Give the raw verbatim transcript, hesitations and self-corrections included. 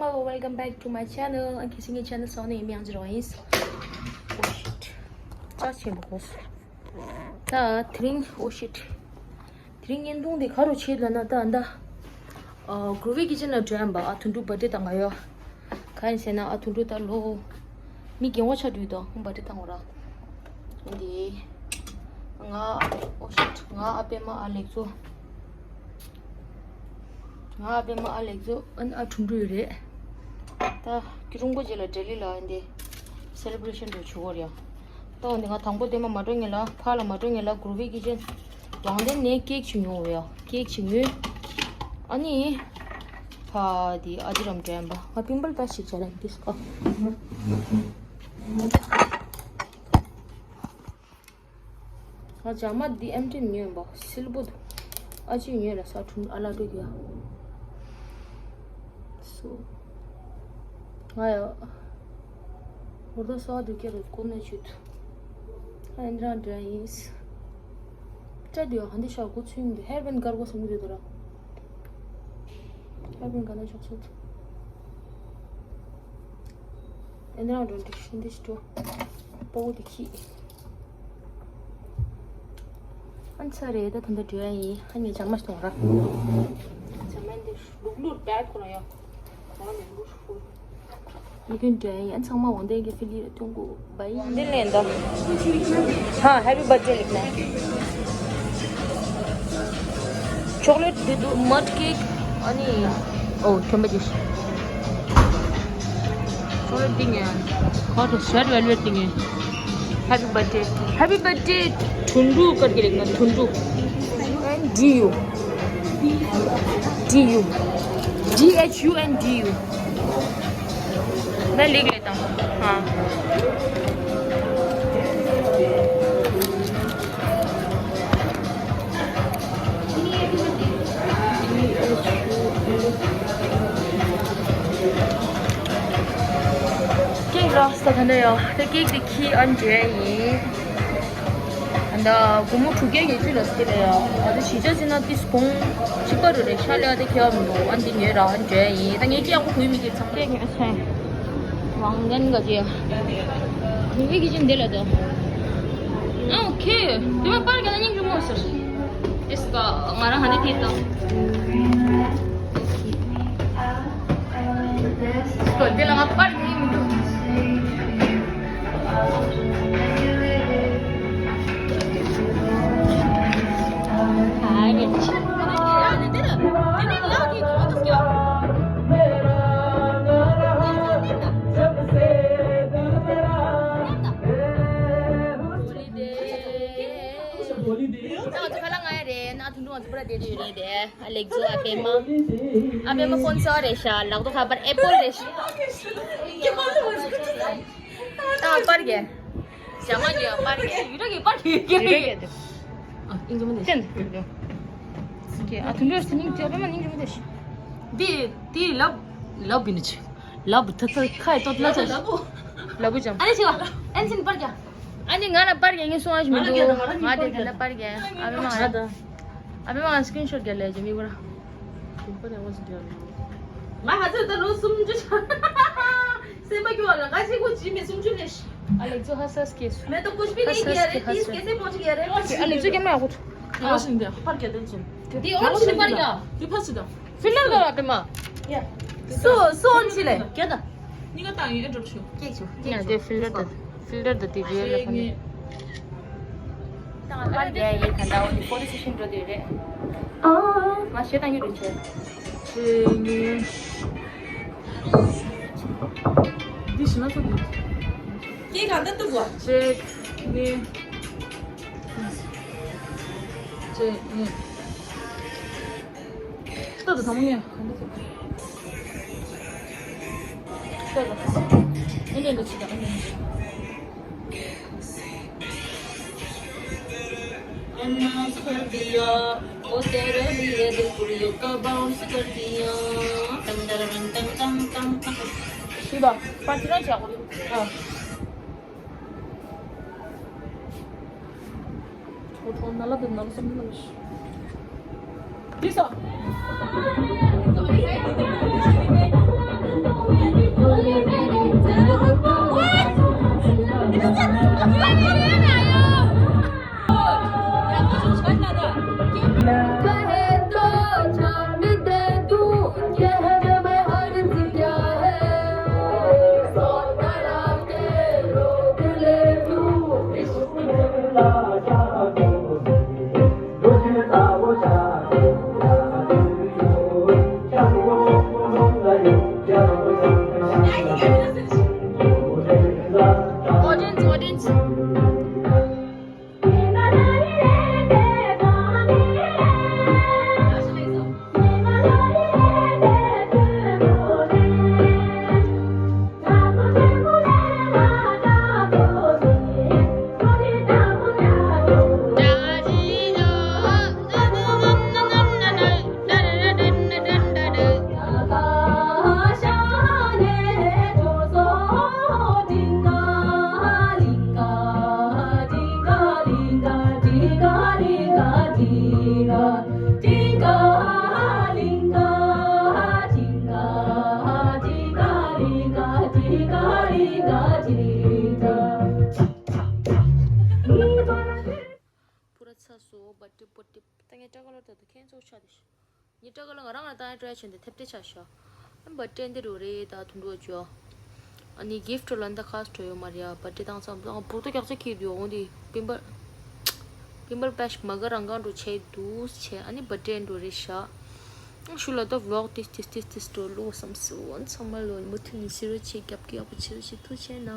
Hello, welcome back to my channel. ཨ་ཁྱེད་ཚང་གི་channel སོགས་ནས་ཡིན་མིང་ཅི་རོ་ཡིན། Oh shit. ཅག་ཆེན་པོ་གོ་སོང་། ད་དེ་རིང་oh shit. དེ་རིང་བརྙན་ཐུང་འདི་ག་རུ་ཆེད་ལ་ན་ད་ད། ཨ་Groovy Kitchen ལ་འགྲོ་ཡམ་པ། ཨ་དོན་གྲུབ་birthday དང་ག་ཡོ། ག་ཡིན་ཟེར་ན་ཨ་དོན་གྲུབ་ད་ལོ། མི་རྒན་བ་ཆགས་དུས་ད་ཧུམ་birthday དང་ངོ་ར། འདི། ང་oh shit. ང་ཨ་པད་མ་ཨ་ལེགས་ཚོ། ང་ཨ་པད་མ་ཨ་ལེགས་ཚོ་ཨན་ཨ་དོན་གྲུབ་རེད། ད་ཀི་རུང་པོ་རྗེས་ལ་ལྡི་ལི་ལ་འདི་celebration འགྲོ་ཆུ་བོར་ཡ། ད་འོ་འདི་ང་དང་པོ་དེ་མ་མ་འགྲོ་ངེས་ལ་ཕ་ལ་མ་འགྲོ་ངེས་ལ་Groovy Kitchen དང་དེ་ནས་cake ཅིག་ཉོ་བ་ཡ། cake ཅིག་ཉོས། ཨ་ནི། ཕ་དེ་ཨ་ཅི་རམ་འགྲོ་ཡམ་པ། ང་པིམ་པལ་ད་ཞིག་བྱ་ལ་འདི་སྐོ། ང་ཇ་མ་འདི་ཨེམ་ཊི་ཉོས་པ་སིལ་བུ་འདུག་ཨ་ཅེ་ཉོས་ལ་ས་ཁྲུང་ཨ་ལ་འདུག་ཡ། སོ། ང་ཡ། འོར་ད་སོ་འདུག་ཀྱ་རེད་ཀོ་ནེ་ཆུད། ཨ་ཨེན་རང་འདྲ་ཡིན། སྐྲ་འདི་ཡ་ཧ་འདི་ཤ་གོ་ཚུན་འདི་ཧེར་བན་གར་གོ་སོང་འདི་དོ་ར། ཧེར་བན་ག་ན་ཤོག་སོད། ཨེ་འདྲ་འགྲོ་འདི་ཤིན་ཏུ་ཞིག་འགྲོ། པོ་འདི་ཁྱི། ཨན་ཚ་རེད་ད་ད་འདི་འགྲོ་ཡ་ཡིན། ཨ་ནི་ཇ་མ་ཞིག་གཏོང་ར། ཇ་མ་འདི་ལུག་ལུག་བེད་ཁོ་ར་ཡ། ཁོ་ར་ནི་ལུག་ཤུ། ཡི་གེ་འདྲ་ཡིན། ཨན་ཚང་མ་འོང་དེ་གི་ཕི་ལི་ཐུང་གུ་བ་ཡིན། འདི་ལེན་ད། ཧ་Happy Birthday ལེགས་ན། Chocolate འདི་འདུག mud cake ཨ་ནི། ཨོ་ཁྱོད་མ་ཅིག Chocolate འདི་ངས། ཁོ་ཚོ་red velvet འདི་ངས། Happy birthday. Happy birthday. དོན་གྲུབ་སྐར་གྱི་ལེགས་ན་དོན་གྲུབ། N D U. D U. D H U N D U. ན་ལིག་ལེ་དང་། ཧ། ཀེག་རག་ས་ག་འདྲ་ཡོད། ད་ཀེག་དེ་ཁྱི་ཨན་འདྲ་ཡིན། ཨ་ད་སྒོར་མོ་དྲུག་བརྒྱ་ཉི་ཤུ་ལ་སྐྱེལ་ཡ། ཨ་ད་གཞིས་ཆགས་ཟིན་ན་ཏིས་གོང་གཅིག་པ་རུ་རེད་ཤ་ལེ། ཨ་ད་ཁྱེད་མི་འདུག་ཨ་འདི་ཉོས་ར་ཨ་འཇོན་ཡིན། ད་ངས་ཀྱི་ཡག་པོ་གུས་མི་ཁྱེར་ཚང་། ཀྱེ་ངས་ཆེ་ཝང་ལན་ག་ཅི་ཡ། ཁུ་བི་གི་ཅི་འདི་ལ་ད། ཨ་ཨོ་ཁེ། དེ་མ་པར་ག་ན་སྙིང་རུ་མོ་ཟེར། ཨེས་ཀ་ང་རང་ཧ་ནི་ཐེ་ད། ཁོ་དེ་ལ་ང་པར་ཉིན་མི་འདུག་ང་ཚོ་ཁ་ལག་ང་ཡ་རེད། ན་ཐུང་ཐུང་ང་ཚོ་པུ་ར་བསྡད་དུ་ཡོད་རེད་དེ། ཨ་ལེགས་ཚོ་ཨ་པེ་མ། ཨ་པེ་མ་ཕོན་སོ་རེད་ཤག་ལག་ཏུ་ཁ་པར་ཨེ་པོལ་རེད་ཤག་ཨ་པར་གྱི། ཞྭ་མ་གྱི་པར་གྱི། ཡུ་ར་གི་པར་གྱི་ཀྱི་རེད། ཨ་ཨིན་ཇི་མ་དེ་ཤི། ཨ་ཐུང་ཐུང་ཞི་ནིང་ཅི་ཨ་པེ་མ་ནིང་ཇི་མ་དེ་ཤི། དེ་དེ་ལབ་ལབ་ཡིན་ནི་ཆི། ལབ་ཐ་ཐ་ཁ་ཡི་ཏོ་ལ་ཆ། ལབ་བུ་ཅམ། ཨ་ནི་ཆི་བ། ཨན་སིན་པར་གྱ། ཨ་ནི་ང་ལ་པར་གྱ་ངས་སོང་ཨ་ཞིག་མི་འདུག་ང་དེ་དེ་ན་པར་གྱ། ཨ་པེ་མ་ང་ད། ཨ་པེ་མ་ང་སི་ཀྲིན་ཤོཊ་གྱ་ལས་ཇི་མི་བར། ང་ཧ་ཚོད་ད་ལོ་སུམ་ཅུ་ཆ། སེམས་པ་སྐྱོ་བ་ལ་ང་ཆེ་གོ་ཇི་མི་སུམ་ཅུ་ལས་ཤི། ཨ་ལེགས་ཚོ་ཧ་སས་ཀྱེ་སུ། མེ་ཏོག་ཀུཤ་པི་ལི་གི་ཡ་རེད། ཏིས་ཀེ་སེ་མོ་ཅིག་ཡ་རེད། ཨ་ལེགས་ཚོ་ཀྱེ་མ་ཡ་ཧུད། ཨ་ཤིན་དེ་ཧ་པར་གྱ་དེ་ཅིན། དེ་ཨོན་ཤིན་པར་གྱ། དེ་ཕ་སི་ད། ཕི་ལར་ད་ར་པེ་མ། ཡ། སོ་སོ་ཨོན་ཤི་ལེ། གྱ་ད། ཉི་ག་ཏང་ཡིན་ཨེ་འགྲོ་ཆུ། ཀྱེ་ཆུ། ཡ་དེ་ཕི་ལར་ད། ཕི་ལར་ད་དེ་གི་ལ་ཁ་ནི། ཏང་ཨ་ཡ་ཡེ་ཁ་ད་ཨོ་དེ་ཕོ་ཏོ་སེ་ཤན་འགྲོ་དེ་རེད། ཨ། ང་ཤེ་ཏང་ཡུ་རུ་ཆེ། ཤེ་ནི། འདི་ཤི་ན་ཚོ་འདི། ཀྱེ་གང་ད་ཏུ་གོ། ཅེག་ནི། ཅེག་ནི། ཏུ་ཏུ་དང་མོ་ནི། ཏུ་ཏུ། ཨ་ནི་འདི་ཆི་ད་ཨ་ནི། ཤི་བ། པ་ཏི་རང་ཅག་གོ། ཨ། ཁོ་ཁོ་ན་ལ་དེ་ན་ལ་སམ་ན་ལ་ཤི། དེ་ས། Audience, audience. པུ་ར་ཚ་སོ་བ་ཏི་པོ་ཏི་ད་ངས་སྐྲ་ཀ་ལོར་ད་དུ་ཁྱེད་ཚོ་ཆ་དུ་ཤི། ངས་སྐྲ་ཀ་ལོ་ང་རང་ལ་བཏང་ཡ་སྤྲོ་ཡ་བྱས་འདི་ཐེབས་ཏེ་ཆ་ཤ། ཨ་བ་ཏི་འདི་རུ་རེད་ད་དུ་འགྲོ་ཅོ། ཨ་ནི་གིཕ་ཊི་ལ་འདི་ཁ་སྤྲོ་ཡོད་མ་རེད་ཡ། བ་ཏི་བཏང་ཙམ་ལ་བུ་ཏོ་རྒྱག་ཚ་ཁྱེད་དུ་འོང་དི་པིམ་པལ། པིམ་པལ་པེ་ཤི་མ་ག་རང་གང་འགྲོ་ཆེ་དུས་ཆེ། ཨ་ནི་བ་ཏི་འགྲོ་རེད་ཤ། ཤུ་ལ་ད་བློག་ཏིས་ཏིས་ཏིས་ཏིས་འགྲོ་ལོ་བསམ་སི་འོན་ཚང་མ་ལོ་མུ་མཐུད་ནས་ཤི་རོ་ཆེ་རྒྱབ་ཀྱི་ཡག་པོ་ཆེ་རོ་ཆེ་ཐུགས་ཆེ་ན།